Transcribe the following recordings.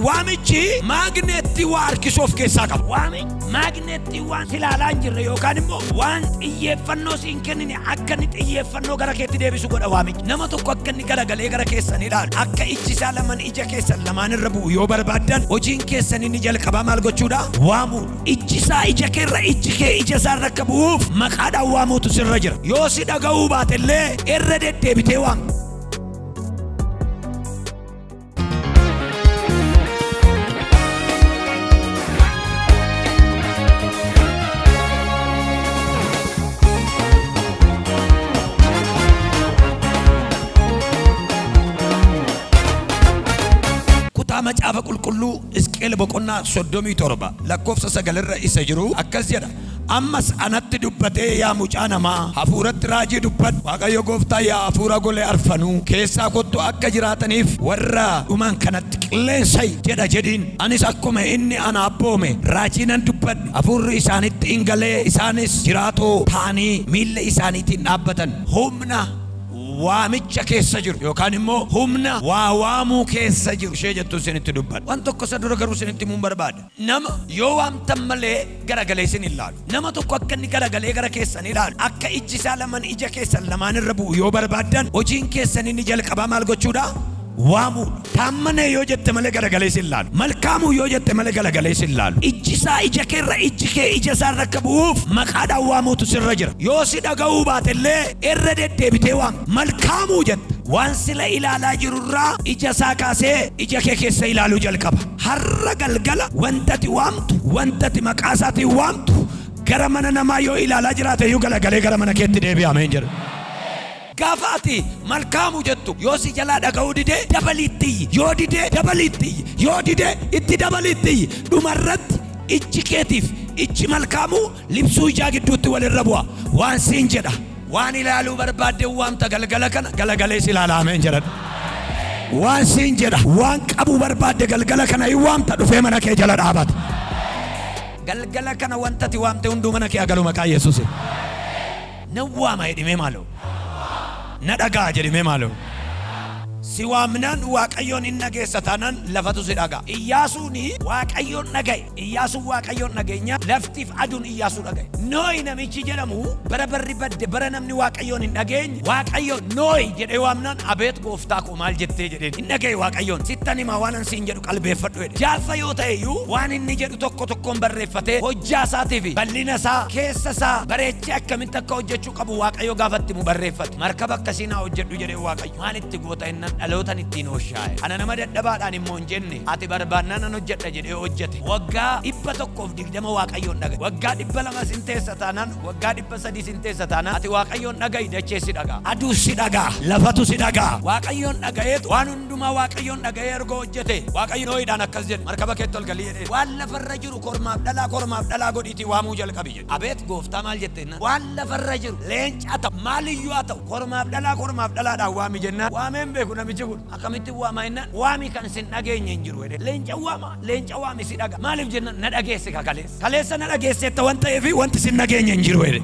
Waamichi maagneetti waa harkisuu of keessaa qaba. Waamichi maagneetti waan ilaalaa hin jirre yookaan immoo waan xiyyeeffannoo siin kennine akka inni xiyyeeffannoo gara keetti deebisu godha waamichi. Nama tokko akka inni garagalee gara keessan ilaalu, akka ijji isaa lamaan ija keessan lamaan irra bu'u yoo barbaaddan hojiin keessan inni jalqabaa maal gochuudha? Waamuudha. Ijji isaa ija keerra, ijji kee ija isaa irra akka bu'uuf maqaadhaan waamuutu sirra jira. Yoo si dhaga'uu baate illee irra deddeebitee waamta. Macaafa qulqulluu Hisqeel boqonnaa 37 lakkoofsa 9 irra isa jiru akkas jedha. Ammas anatti dubbatee yaa mucaa namaa hafuuratti raajii dubbadhu. Waaqayyo gooftaa yaa hafuura golee arfanuu keessaa kottu akka jiraataniif warra dhuman kanatti qilleensai jedha jedhiin. Anis akkuma inni ana abboome raajii nan dubbadhe. Hafuurri isaanitti hin galee isaanis jiraatoo ta'anii miilla isaaniitiin dhaabbatan. Humna waamicha keessa jiru yookaan immoo humna waa waamuu keessa jiru ishee jettu isinitti dubbadha. Waan tokko isa dura garuu isinitti himuun barbaada. Nama yoo waamtan malee garagalee isin ilaalu. Nama tokko akka inni garagalee gara keessan ilaalu, akka ijji isaa lamaan ija keessan lamaan irra bu'u yoo barbaaddan hojiin keessan inni jalqabaa maal gochuudha? Waamuudha. Taammanee yoo jette malee garagalee isin ilaalu. Malkaamuu yoo jette malee garagalee isin ilaalu. Ijji isaa ija keerra, ijji kee ija isaa irra akka bu'uuf maqaadhaan waamuutu sirra jira. Yoo si dhaga'uu baate illee irra deddeebitee waamta. Malkaamuu jette. Waan sila ilaalaa jirurraa ija isaa kaasee ija kee keessa ilaaluu jalqaba. Har'a galgala wantati waamtu, wantati maqaa isaatiin waamtu gara mana namaa yoo ilaalaa jiraate iyyuu galagalee gara mana keetti deebi'a. Ameen jedha. Gaafa ati malkaamuu jettu yoo si jalaa dhaga'uu didee dabaliitti iyyi, yoo didee dabaliitti iyyi, yoo didee itti dabaliitti iyyi. Dhumarratti ijji keetiif ijji malkaamuu libsuu ijaa gidduutti walirra bu'a. Waan siin jedha, waan ilaaluu barbaadde waamta galgala kana galagalee si ilaala. Ameen jedha. Waan siin jedha, waan qabuu barbaadde galgala kana hin waamta dhufee mana kee jala dhaabata. Galgala kana wanta ati waamte hunduu mana kee agalu maqaa Yesuusiin. Na waama jedhimee maaloo? Na dhagaa jedhimee maaloo? Si waamnaan Waaqayyoon hin dhageessa taanaan lafatu si dhagaa. Iyyaasuun Waaqayyoon dhagaye. Iyyaasuun Waaqayyoon dhageenya laftiif aduun Iyyaasuu dhagaye. Nooyi namichi jedhamu bara barri badde bara namni Waaqayyoon hin dhageenye Waaqayyo Nooyi jedhee waamnaan abeet gooftaa koo maal jettee jedheen hin dhagaye Waaqayyoon. Sittan himaa waan an siin jedhu qalbeeffadhu jedhe. Jaarsa yoo ta'e iyyuu waan inni jedhu tokko tokkoon barreeffatee hojjaa isaatii fi bal'ina isaa keessa isaa bareechee akkamitti akka hojjechuu qabu Waaqayyo gaafatti mu barreeffate. Markaba akkasii naa hojjedhu jedhee Waaqayyo. Maalitti goota innan dhalootan ittiin ooshaa'e. Ana nama dadhabaadhaan immoo hin jenne ati barbaannaan nan hojjedha jedhee hojjete. Waggaa 120 Waaqayyoon dhagaye. Waggaa 200 sin teessa taanaan, waggaa 300 sin teessa taanaan ati Waaqayyoon dhagayi dachee si dhagaa. Aduu si dhagaa, lafatu si dhagaa. Waaqayyoon dhagayeetu waan hundumaa Waaqayyoon dhagayee erga hojjete. Waaqayyo Nooyidhaan akkas jedhe, markaba keetti ol galii jedhee. Waan lafarra jiru kormaaf dhalaa kormaaf dhalaa godhiitii waamuu jalqabi jedhe. Abeet gooftaa maal jette jennaan? Waan lafarra jiru leenca ta'u maaliyyuu haa ta'u kormaaf dhalaa kormaaf dhalaadhaan waami jennaan waameen beeku namichi kun akkamitti waama jennaan waami kan sin dhageenye hin jiru jedhe. Leenca waama, leenca waami si dhaga. Maaliif jennaan na dhageesse ka kaleessa. Kaleessa na dhageesseetta waan ta'eef wanti sin dhageenye hin jiru jedhe.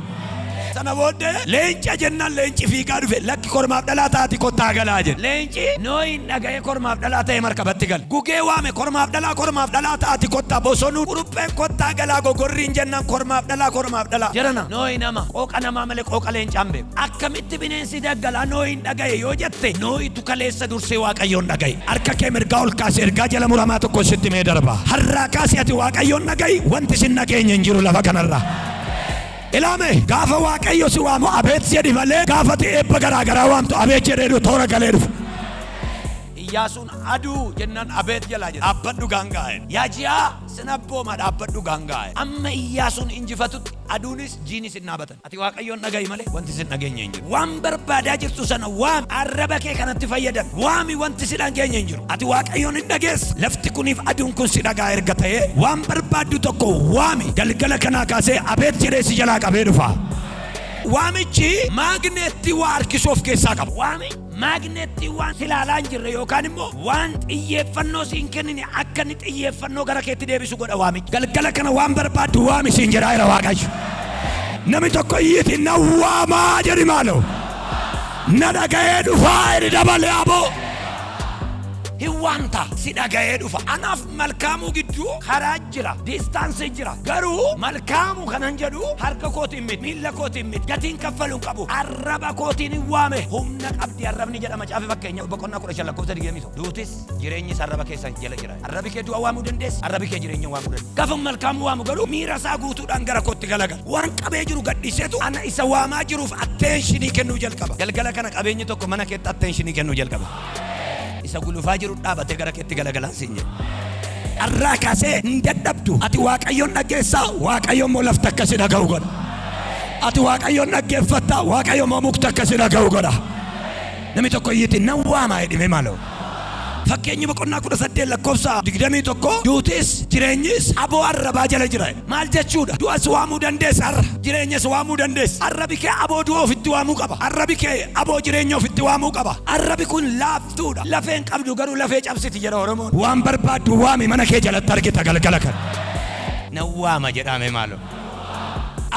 Sana booddee leenca jennaan leenci fiigaa dhufe lakki kormaaf dhalaa taati kottaa galaa jedhe. Leenci Nooyin dhaga'ee kormaaf dhalaa ta'e markabatti gale. Gugee waame kormaaf dhalaa kormaaf dhalaa taati kottaa bosonuu qurupheen kottaa galaa gogorriin jennaan kormaaf dhalaa kormaaf dhalaa. Jedhana Nooyi nama qooqa namaa malee qooqa leencaan beeku. Akkamitti bineensi daggalaa Nooyin dhaga'e yoo jette Nooyitu kaleessa dursee Waaqayyoon dhaga'e. Harka kee mirgaa ol kaase ergaa jala muramaa tokko sitti mee darba. Har'aa kaase ati Waaqayyoon dhaga'i wanti sin dhageenye hin jiru lafa kanarra. Ilaame gaafa Waaqayyo si waamu abeet jedhi malee gaafa ati eebba garaa garaa waamtu abeet jedhee dhufu toora galee dhufu. Iyyaasuun aduu jennaan abeet jalaa jedhe. Dhaabbadhu gaangaa'e. Yaa ji'aa sin abbooma dhaabbadhu gaangaa'e. Amma Iyyaasuun injifatutti aduunis jiinis hin dhaabatan. Ati Waaqayyoon dhaga'i malee wanti sin dhageenye hin jiru. Waan barbaadaa jirtu sana waami arraba kee kanatti fayyadami. Waami wanti si dhageenye hin jiru. Ati Waaqayyoon hin dhageessa. Lafti kuniif aduun kun si dhagaa erga ta'ee waan barbaaddu tokko waami galgala kanaa kaasee abeet jedhee si jalaa qabee dhufa. Waamichi maagneetti waa harkisuu of keessaa qaba. Waami maagneetti waan ilaalaa hin jirre yookaan immoo waan xiyyeeffannoo siin kennine akka inni xiyyeeffannoo gara keetti deebisu godha waamichi. Galgala kana waan barbaaddu waami siin jedhaa jira Waaqayyo. Namni tokko iyyiiti na waamaa jedhi maaloo. Na dhaga'ee dhufaa jedhi dabalee aboo. Hin waamta si dhaga'ee dhufa. Anaaf malkaamuu gidduu karaa jira, distaansii jira. Garuu malkaamuu kanan jedhu harka kootiin miti, miilla kootiin miti, gatiin kaffaluun qabu. Arraba kootiin hin waame. Humna qabdi arrabni jedha macaafa fakkeenya boqonnaa 15 lakkoofsa 21. Duutis jireenyis arraba keessa jala jira. Arrabi kee du'a waamuu dandeessa, arrabi kee jireenya waamuu dandeessa. Gaafa malkaamuu waamu garuu miira isaa guutuudhaan gara kootti galagala. Waan qabee jiru gadhiiseetu ana isa waamaa jiruuf atteenshinii kennuu jalqaba. Galgala kana qabeenyi tokko mana keetti atteenshinii kennuu jalqaba. Isa gulufaa jiru dhaabatee gara keetti galagalaan siin jedha. Arraa kaasee hin dadhabdu. Ati Waaqayyoon dhaggeessaa, Waaqayyoon immoo lafti akka si dhaga'u godha. Ati Waaqayyoon dhaggeeffatta, Waaqayyoon immoo mukti akka si dhaga'u godha. Namni tokko iyyiti nan waamaa jedhime maaloo. Fakkeenyi boqonnaa 18 lakkoofsa 21 duutis jireenyis aboo arrabaa jala jira. Maal jechuudha? Du'as waamuu dandeessa har'a, jireenyas waamuu dandeessa. Arrabi kee aboo du'a ofitti waamuu qaba. Arrabi kee aboo jireenya ofitti waamuu qaba. Arrabi kun laaftuudha. Lafeen qabdu garuu lafee cabsiti jedha Oromoon. Waan barbaaddu waami mana kee jalatti argita galgala kana. Nan waama jedhame maaloo.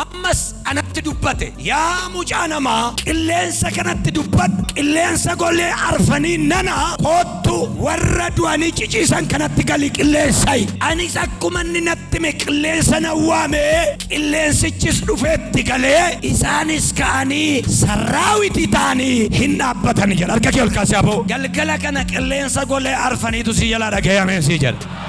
Ammas anatti dubbate, yaa mucaa namaa qilleensa kanatti dubbadhu, qilleensa golee arfanii nana kottu warra du'anii ciciisan kanatti gali qilleensai. Anis akkuma inni natti hime qilleensa nan waame, qilleensichis dhufeetti galee isaanis ka'anii sarraawitii ta'anii hin dhaabbatan jedha. Harka kee ol kaasee aboo. Galgala kana qilleensa golee arfaniitu si jalaa dhaga'amee si jedha.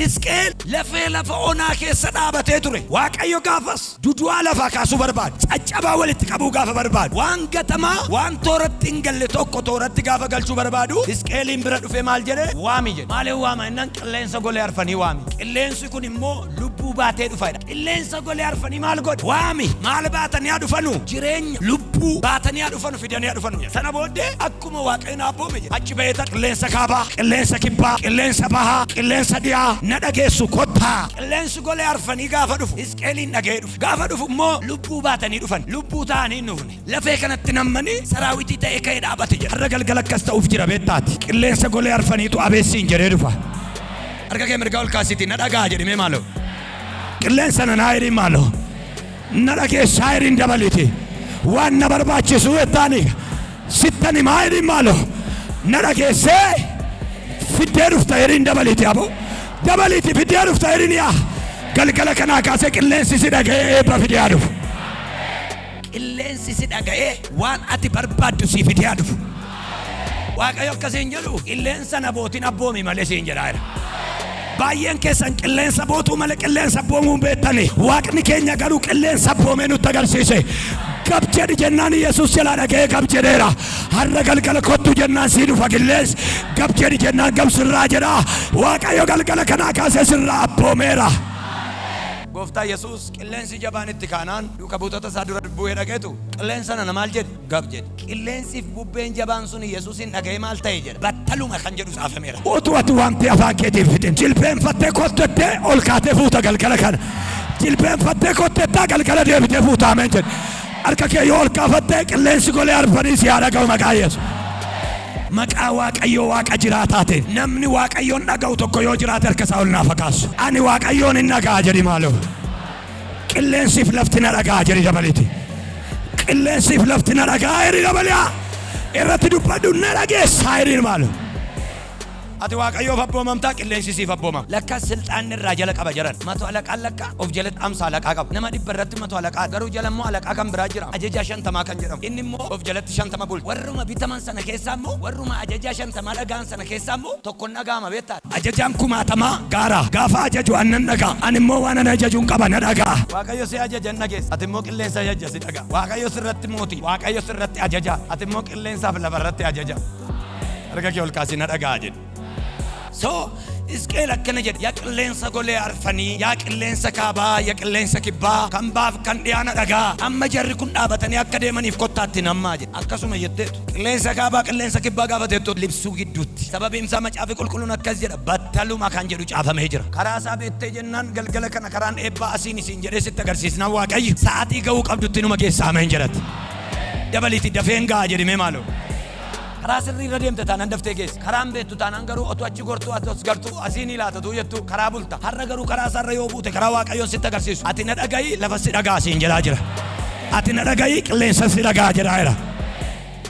Isqeel lafee lafa onaa keessa dhaabatee ture. Waaqayyo gaafas dudu'aa lafaa kaasuu barbaadu. Caccabaa walitti qabuu gaafa barbaadu. Waan gatamaa waan tooratti hin galle tokko tooratti gaafa galchuu barbaadu. Isqeeliin bira dhufee maal jedhee? Waami jedhe. Maaliif waama jennaan qilleensa golee arfanii waami. Qilleensi kun immoo lubbuu baatee dhufa jedha. Qilleensa golee arfanii maal godhe? Waami. Maal baatanii haa dhufanu? Jireenya lubbuu baatanii haa dhufanu, fidanii haa dhufanu. Sana booddee akkuma Waaqayyo na abboome jedhe. Achi ba'eeta qilleensa kaabaa, qilleensa kibbaa, qilleensa bahaa, qilleensa dhiyaa na dhageessu kottaa. Qilleensi golee arfanii gaafa dhufu Isqeeliin dhaga'ee dhufe. Gaafa dhufu immoo lubbuu baatanii dhufan. Lubbuu ta'anii hin dhufne. Lafee kanatti nammanii saraawitii ta'ee ka'ee dhaabate jedha. Har'a galgala akkas ta'uuf jira beektaati. Qilleensa golee arfaniitu abeessiin jedhee dhufa. Harka kee mirgaa ol kaasiiti na dhagaa jedhimee maaloo. Qilleensa na naayiriin maaloo. Na dhageessaa hiriin dabaliti. Waan na barbaachisu jettaani sittan himaa hiriin maaloo. Na dhageessee fiddee dhufta hiriin dabaliti aboo. Dabaliti fiddee dhufta hiriin yaa. Galgala kanaa kaasee qilleensi si dhaga'ee eebba fidee haa dhufu. Qilleensi si dhaga'ee waan ati barbaaddu si fidee haa dhufu. Waaqayyo akkasiin jedhu qilleensa na bootiin abboomi malee siin jedhaa jira. Baay'een keessan qilleensa bootuu malee qilleensa abboomuu hin beektani. Waaqni keenya garuu qilleensa abboomee nutti agarsiise. Gab jedhi jennaan Yesuus jalaa dhaga'ee gab jedheera. Har'a galgala kottu jennaan sii dhufa qilleensi. Gab jedhi jennaan gab sirraa jedha. Waaqayyo galgala kanaa kaasee sirraa abboomeera. Gooftaa Yesuus qilleensi jabaan itti kaanaan duuka buutota isaa dura bu'ee dhaqeetu qilleensa nana maal jedhe? Gab jedhe. Qilleensiif bubbeen jabaan sun Yesuusin dhaga'ee maal ta'e jedha. Battaluma kan jedhu saafameera. Utuu ati waamtee afaan keetiin fixin. Jilbeenfattee kottettee ol kaatee fuuta galgala kana. Jilbeenfattee kottettaa galgala deebitee fuuta ameen jedhe. Harka kee yoo ol kaafattee qilleensi golee arfanii si haa dhaga'u maqaa Yesuus. Maqaa Waaqayyoo Waaqa jiraataa ta'e namni Waaqayyoon dhaga'u tokko yoo jiraate harka isaa ol naaf kaasu. Ani Waaqayyoon hin dhaga'a jedhi maaloo. Qilleensiif lafti na dhaga'a jedhi dabaliti. Qilleensiif lafti na dhaga'a jedhi dabali'a. Irratti dubbadhu na dhageessaa jedhi maaloo. Ati Waaqayyoof abboomamtaa qilleensi siif abboomama. Lakka silxaanni irraa jala qaba jiran. Mato alaqaan lakka of jalatti amsa alaqaa qaba. Nama 100 irratti mato alaqaa garuu jala immoo alaqaa kan biraa jira. Ajajaa 50 kan jedhamu. Inni immoo of jalatti 50 bulcha. Warruma bitaman sana keessaa immoo warruma ajajaa 50 dhagaan sana keessaa immoo tokkoon dhagaama beektaa. Ajajaan 20,000 gaara. Gaafa ajaju annan dhagaa. Ani immoo waan ana ajajuun qaba na dhagaa. Waaqayyo si ajaja hin dhageessa. Ati immoo qilleensa ajaja si dhagaa. Waaqayyo sirratti mootii. Waaqayyo sirratti ajaja. Ati immoo qilleensaaf lafarratti ajaja. Harka kee ol kaasii na dhagaa jedhi. So Isqeel akkana jedhe, yaa qilleensa golee arfanii, yaa qilleensa kaabaa, yaa qilleensa kibbaa, kan baaf kan dhiyaana dhagaa. Amma jarri kun dhaabatanii akka deemaniif kottaatti nammaa jedhe. Akkasuma jetteetu. Qilleensa kaabaa, qilleensa kibbaa gaafateettu libsuu gidduutti. Sababiin isaa macaafi qulqulluun akkas jedha, battaluma kan jedhu caafamee jira. Karaa isaa beektee jennaan galgala kana karaan eebbaa asiin isiin jedhee sitti agarsiisnaan Waaqayyo sa'aatii ga'uu qabdutti numa geessa ameen jedhatti. Dabaliiti dafeen ga'a jedhimee maaloo. Karaa sirrii irra deemte taanaan daftee geessa. Karaan beektu taanaan garuu otuu achi gortuu ati as gartuu asiin ilaatatu jettu karaa bulta. Har'a garuu karaa isaarra yoo buute karaa Waaqayyoon sitti agarsiisu. Ati na dhaga'i lafa si dhagaa siin jedhaa jira. Ati na dhaga'i qilleensa si dhagaa jedhaa jira.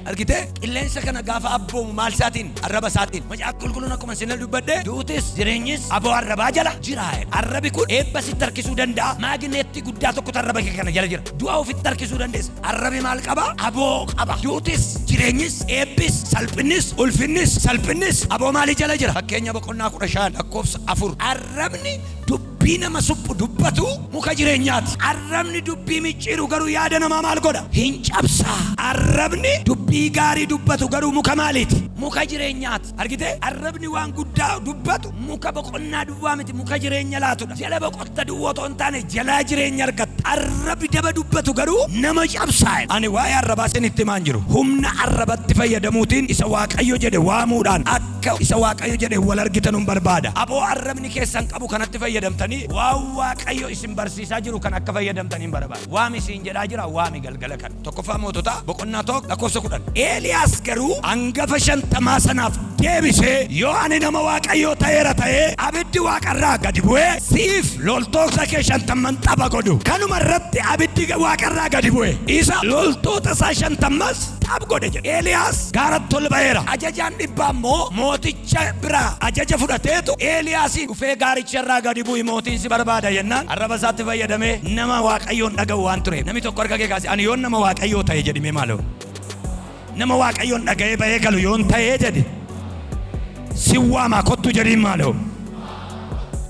Argitee qilleensa kana gaafa abboomu maal isaatiin? Arraba isaatiin. Macaafa qulqulluun akkuma isin dubbadde duutis jireenyis aboo arrabaa jala jira. Arrabi kun eebba sitti harkisuu danda'a. Maagneetti guddaa tokkotu arraba kee kana jala jira. Du'a ofitti harkisuu dandeessa. Arrabi maal qaba? Aboo qaba. Duutis jireenyis eebbis salphinnis ulfinnis salphinnis aboo maalii jala jira? Fakkeenya boqonnaa 15 lakkoofsa 4. Arrabni dubbii nama suphu dubbatu muka jireenyaati. Arrabni dubbii micciiru garuu yaada namaa maal godha? Hin cabsaa. Arrabni dubbii gaarii dubbatu garuu muka maaliiti? Muka jireenyaati. Argitee? Arrabni waan guddaa dubbatu muka boqonnaa duwwaa miti, muka jireenya laatudha. Jala boqotta duwwaa otoo hin taane jalaa jireenya argatta. Arrabni daba dubbatu garuu nama cabsaa. Ani waa'ee arrabaa isinitti himaan jiru. Humna arrabatti fayyadamuutiin isa Waaqayyo jedhe waamuudhaan akka isa Waaqayyo jedhe wal argitan hin barbaada. Aboo arrabni keessan qabu kanatti fayyadamtanii waan Waaqayyo isin barsiisaa jiru kan akka fayyadamtanii hin barbaada. Waami isin jedhaa jira, waami galgala kana. Tokkoffaa Moototaa boqonnaa 1 lakkoofsa 10. Eeliyaas garuu hangafa 50 sanaaf deebisee yoo ani nama Waaqayyoo ta'eera ta'ee abiddi waaqarraa gadi bu'ee siif loltoota kee 50 xaba godhu. Kanuma irratti abiddi waaqarraa gadi bu'e isa loltoota isaa 50 xab godhe jedhe. Eeliyaas gaaratti ol ba'eera. Ajajaan dhibbaa immoo mooticha biraa ajaja fudhateetu Eeliyaasiin dhufee gaaricha irraa gadi bu'i mootiin si barbaada jennaan arraba isaatti fayyadamee nama Waaqayyoon dhaga'u waan tureef. Namni tokko harka kee kaase ani yoon nama Waaqayyoo ta'e jedhime maaloo? Nama Waaqayyoon dhaga'ee ba'ee galu yoon ta'ee jedhe si waamaa kottu jedhiin maaloo?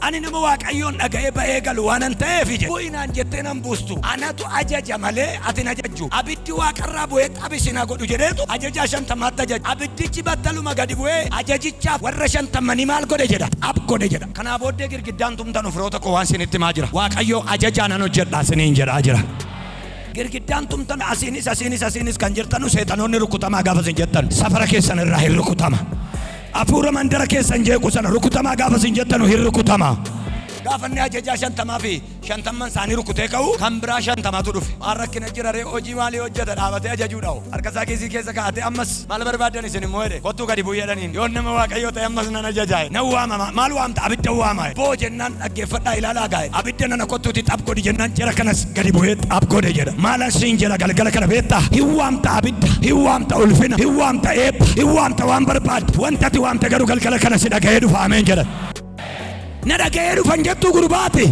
Ani nama Waaqayyoon dhaga'ee ba'ee galu waanan ta'eef jedhe. Bu'inaan jettee nan buustu. Anatu ajaja malee ati hin ajajju. Abiddi waaqarraa bu'ee xabisina godhu jedheetu ajajaa 50tti ajaja. Abiddichi battaluma gadi bu'ee ajajichaaf warra 50 maal godhe jedha? Xab godhe jedha. Kanaa booddee girgiddaan tumtan firoota koo waan isinitti himaa jira. Waaqayyo ajajaa nan hojjedha isiniin jedhaa jira. Girgiddaan tumtan asiinis asiinis asiinis kan jirtanu seexanoonni rukutamaa gaafa isin jettan safara keessan irraa hin rukutama. Afuura mandara keessan jeequ sana rukutamaa gaafa isin jettanu hin rukutama. Gaafa inni ajajaa 50 fi 50 isaanii rukutee ka'u kan biraa 50tu dhufe. Maal rakkina jira ree? Hojii maalii hojjeta? Dhaabatee ajajuudha. Harka isaa kiisii keessa kaa'atee ammas maal barbaadan isin immoo jedhe. Kottuu gadi bu'ii jedhaniin. Yoon nama Waaqayyoo ta'e ammas nan ajajaa'e. Nan waamama. Maal waamta? Abidda waama. Boo jennaan dhaggeeffadhaa ilaalaa gaa'e. Abidda nana kottuuti xab godhi jennaan jara kanas gadi bu'ee xab godhe jedha. Maalan siin jedha galgala kana beektaa? Hin waamta abidda, hin waamta ulfina, hin waamta eebba, hin waamta waan barbaaddu. Wanta ati waamte garuu galgala kana si dhaga'ee dhufa. Ameen jedha. Na dhaga'ee dhufan jettuu gurbaati.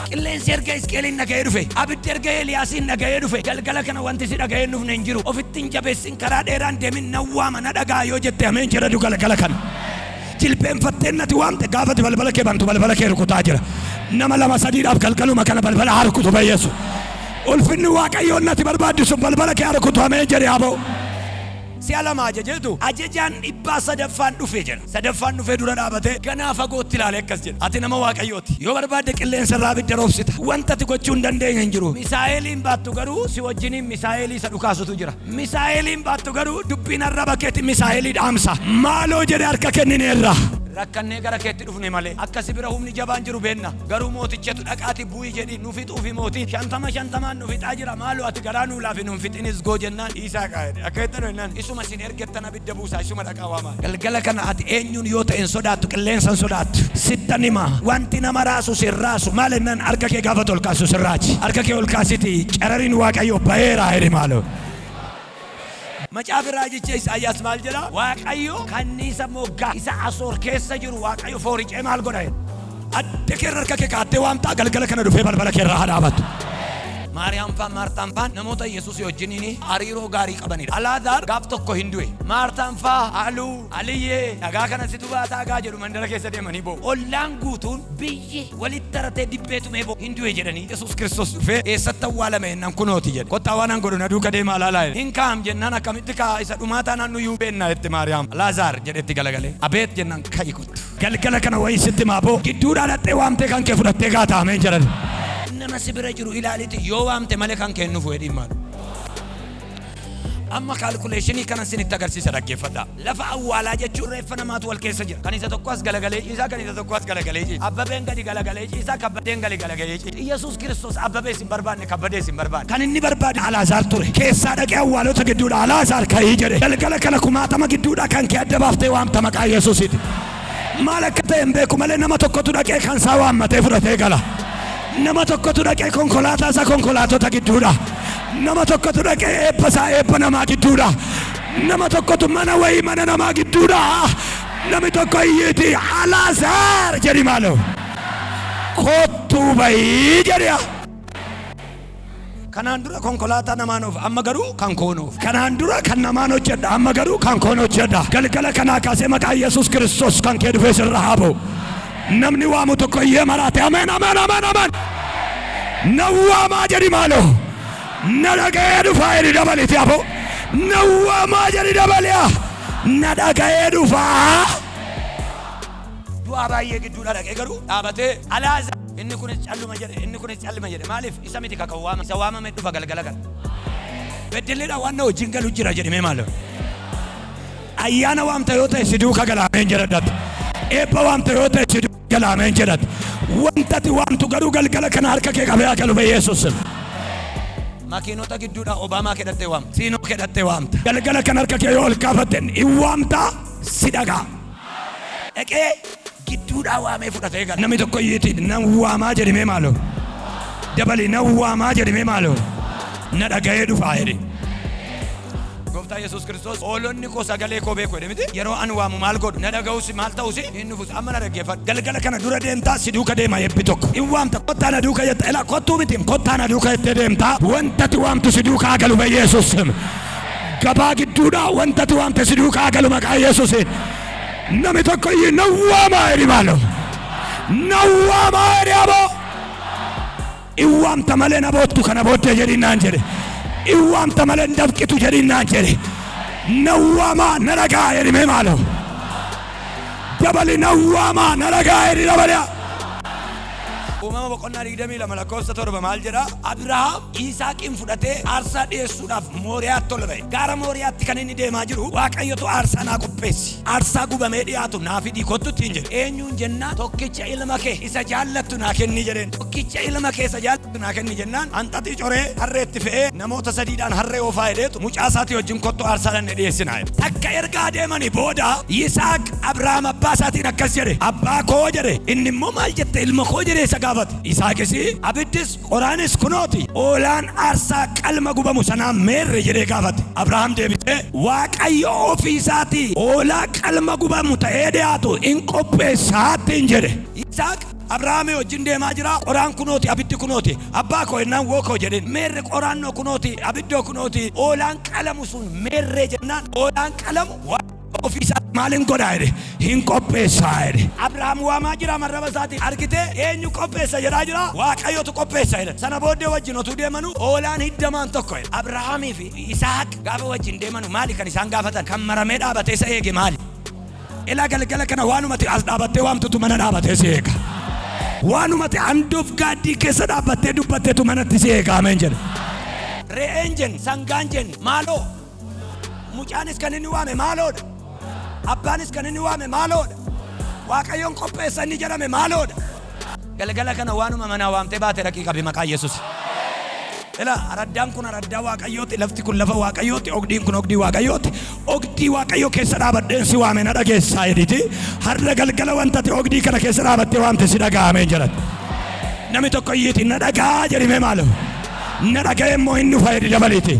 Qilleensi erga Hisqeeliin dhaga'ee dhufe, abiddi erga Eeliyaasiin dhaga'ee dhufe, galgala kana wanti si dhaga'ee hin dhufne hin jiru. Ofitti hin jabeessin, karaa dheeraan deemin, nan waama na dhaga'a yoo jette ameen jedhadu galgala kana. Jilbeenfatteen nati waamte gaafati balbala kee bantu balbala kee rukutaa jira. Nama 2 3dhaaf galgaluma kana balbala haa rukutu bayyeessu. Ulfinni Waaqayyoon nati barbaaddu sun balbala kee haa rukutu ameen jedhe aboo. Si'a lama ajajeetu ajajaan dhibbaa sadaffaan dhufee jedha. Sadaffaan dhufee dura dhaabatee ganaa fagootti ilaalee akkas jedha. Ati nama Waaqayyooti. Yoo barbaadde qilleensa irraa abidda roobsita. Wanta ati gochuu hin dandeenye hin jiru. Misaa'eliin baattu garuu si wajjiniin misaa'elii isa dhukaasutu jira. Misaa'eliin baattu garuu dubbiin arraba keetti misaa'elii dhaamsa. Maaloo jedhe harka kennineerra. Rakkannee gara keetti dhufne malee akka si bira humni jabaan jiru beenna. Garuu mootichatu dhaqaati bu'ii jedhi nu fixuufi mootii 50 50 nu fixaa jira. Maaloo ati garaa nuu laafi nuun fixinis goo jennaan dhiisaa qaa'edhe. Akka jettan jennaan isuma isin ergettan abidda buusaa isuma dhaqaa waamaa. Galgala kana ati eenyuun yoo ta'e hin sodaattu, qilleensa hin sodaattu. Sittan hima wanti nama raasu sin raasu. Maal jennaan harka kee gaafa ol kaasu sin raaji. Harka kee ol kaasiti carariin Waaqayyo ba'eera jedhi maaloo. Macaafi raajicha Isaayyaas maal jedha? Waaqayyo kanniisa moggaa isa Asoor keessa jiru Waaqayyo fooricee maal godha? Adda keerra harka kee kaa'attee waamtaa galgala kana dhufee balbala keerraa haa dhaabatu. Maariyaam faan Maartaan faan namoota Yesuus wajjiniin hariiroo gaarii qabanidha. Alaazaar gaaf tokko hin du'e. Maartaan faa Aluu Aliyyee dhagaa kana situ baataa gaa jedhu mandara keessa deemanii boo'u. Ollaan guutuun biyyi walitti taratee dibbeetumee boo'u hin du'e jedhanii Yesuus Kiristoos dhufee eessatti awwaalame jennaan kunooti jedhe. Kottaa waan an godhu na duuka deemaa ilaalaa jedhe. Hin kaa'am jennaan akkamitti kaa'a isa dhumaa taanaan nuyyuu beennaa jette Maariyaam. Alaazaar jedhetti galagalee. Abeet jennaan ka'i kottu. Galgala kana wayii sitti maaboo gidduudhaa dhattee waamtee kan kee fudhattee gaata ameen jedhan. Nama si bira jiru ilaaliti yoo waamte malee kan kee nufu jedhiin maal. Amma kaalkuleeshinii kana isinitti agarsiisa dhaggeeffadhaa. Lafa awwaalaa jechuun reeffa namaatu wal keessa jira. Kan isa tokko as galagalee ciisaa, kan isa tokko as galagalee ciisa. Abbabeen gadi galagalee ciisaa, kabbadeen gadi galagalee ciisa. Yesuus Kiristoos Abbabee sin barbaanne, kabbadee sin barbaanne. Kan inni barbaade Alaazaar ture. Keessaa dhaqee awwaalota gidduudha Alaazaar ka'ii jedhe. Galgala kana kumaatama gidduudha kan kee adda baaftee waamta maqaa Yesuusiiti. Maal akka ta'e hin beeku malee nama tokkotu dhaqee kan isaa waammatee fudhatee gala. Nama tokkotu dhaqee konkolaataa isaa konkolaatota gidduudha. Nama tokkotu dhaqee eebba isaa eebba namaa gidduudha. Nama tokkotu mana wayii mana namaa gidduudha. Namni tokko iyyiiti Alaazaar jedhi maaloo. Kottuu bayii jedhi. Kanaan dura konkolaataa namaan oofa amma garuu kan koon oofa. Kanaan dura kan namaan hojjedha amma garuu kan koon hojjedha. Galgala kanaa kaasee maqaa Yesuus Kiristoos kan kee dhufee sirra haa bu'u. Namni waamu tokko iyyee maraate ameen ameen ameen ameen. Na waamaa jedhi maaloo. Na dhaga'ee dhufaa jedhi dabaliti aboo. Na waamaa jedhi dabali'a. Na dhaga'ee dhufaa. Du'aa baay'ee gidduudha dhaqee garuu dhaabatee Alaazaar inni kunis calluma jedhe inni kunis calluma jedhe maaliif isa miti kan waamame isa waamame dhufa galgala kana. Beddelleedha waan na wajjin galu jira jedhame maaloo. Ayyaana waamta yoo ta'e si duuka gala ameen jedhadhatti. Eebba waamta yoo ta'e si duuka gala ameen jedhatti. Wanta ati waamtu garuu galgala kana harka kee qabee haa galu Yesuus. Makiinota gidduudha Obaamaa kedhattee waamta. Siinoo kedhattee waamta. Galgala kana harka kee yoo ol kaafatten in waamta si dhagaa. Dhaqee gidduudhaa waamee fudhatee gala. Namni tokko iyyiitiin nan waamaa jedhimee maaloo. Dabali nan waamaa jedhimee maaloo. Na dhaga'ee dhufaa jedhe. Gooftaa Yesuus Kiristoos hoolonni koo sagalee koo beeku jedhe miti. Yeroo an waamu maal godhu? Na dhaga'us maal ta'us hin dhufus. Amma na dhaggeeffadhu. Galgala kana dura deemtaa si duuka deema eebbi tokko. In waamta kottaa na duuka jetta. Ilaa kottuu miti kottaa na duuka jettee deemtaa. Wanta ati waamtu si duukaa galu Yesuus. Gabaa gidduudhaa wanta ati waamte si duukaa galu maqaa Yesuusiin. Namni tokko iyyuu na waamaa jedhi maaloo. Na waamaa jedhi aboo. In waamta malee na boottu kana booddee jedhi naan jedhe. In waamta malee hin dafqitu jedhi naan jedhe. Na waamaa na dhagaa jedhi mee maaloo. Dabali na waamaa na dhagaa jedhi dabali. Uumama boqonnaa 22 lakkoofsa 7 maal jedha? Abrahaam Yisaaqiin fudhatee aarsaa dhiyeessuudhaaf Mooriyaatti ol ba'e. Gaara Mooriyaatti kan inni deemaa jiru Waaqayyotu aarsaa naa qopheessi. Aarsaa gubamee dhiyaatu naa fidii kottu ittiin jedhe. Eenyuun jennaan tokkicha ilma kee isa jaallattu naa kenni jedheen. Tokkicha ilma kee isa jaallattu naa kenni jennaan hanxaxii coree harreetti fe'ee namoota sadiidhaan harree oofaa jedheetu mucaa isaatii wajjin kottu aarsaa dhanne dhiyeessinaa jedhe. Takka ergaa deemanii booda Yisaaq Abrahaam abbaa isaatiin akkas jedhe. Abbaa koo jedhe. Inni immoo maal jette ilma koo jedhee isa gaafate. Yisaaqis abiddis qoraanis kunooti oolaan aarsaa qalma gubamu sanaa meerre jedhee gaafate. Abrahaam deebisee Waaqayyo ofii isaatii oolaa qalma gubamu ta'ee dhiyaatu in qopheessaattiin jedhe. Yisaaq Abrahaamii wajjin deemaa jira. Qoraan kunooti abiddi kunooti. Abbaa koo jennaan woo koo jedheen. Meerre qoraannoo kunooti abiddoo kunooti. Oolaan qalamu sun meerree jennaan oolaan qalamu ofii isaa maalin godhaa jedhe hin qopheessaa jedhe. Abrahaam waamaa jira marraba isaatiin argitee eenyu qopheessa jedhaa jira Waaqayyotu qopheessa jedhe. Sana booddee wajjin otuu deemanu oolaan hiddamaan tokko jedhe. Abrahaamii fi Yisaaq gaafa wajjin deemanu maali kan isaan gaafatan kan maramee dhaabatee isa eege maali? Ilaa galgala kana waanumati as dhaabattee waamtutu mana dhaabatee si eega. Waanumati handoof gaaddii keessa dhaabbattee dubbatteetu manatti si eega ameen jedhe. Re'een jennu sangaan jennu maaloo? Mucaanis kan inni waame maaloodha? Abbaanis kan inni waame maaloodha? Waaqayyoon qopheessa inni jedhame maaloodha? Galgala kana waanuma manaa waamtee baate dhaqii qabi maqaa Yesuus. Ilaa araddaan kun araddaa Waaqayyooti, lafti kun lafa Waaqayyooti, ogdiin kun ogdii Waaqayyooti. Ogdii Waaqayyoo keessa dhaabadheen si waame na dhageessaa jedhiti. Har'a galgala wanta ati ogdii kana keessa dhaabattee waamte si dhaga'ameen jedhatti. Namni tokko iyyiiti na dhagaa jedhime maaloo. Na dhaga'ee immoo hin dhufa jedhi dabaliiti.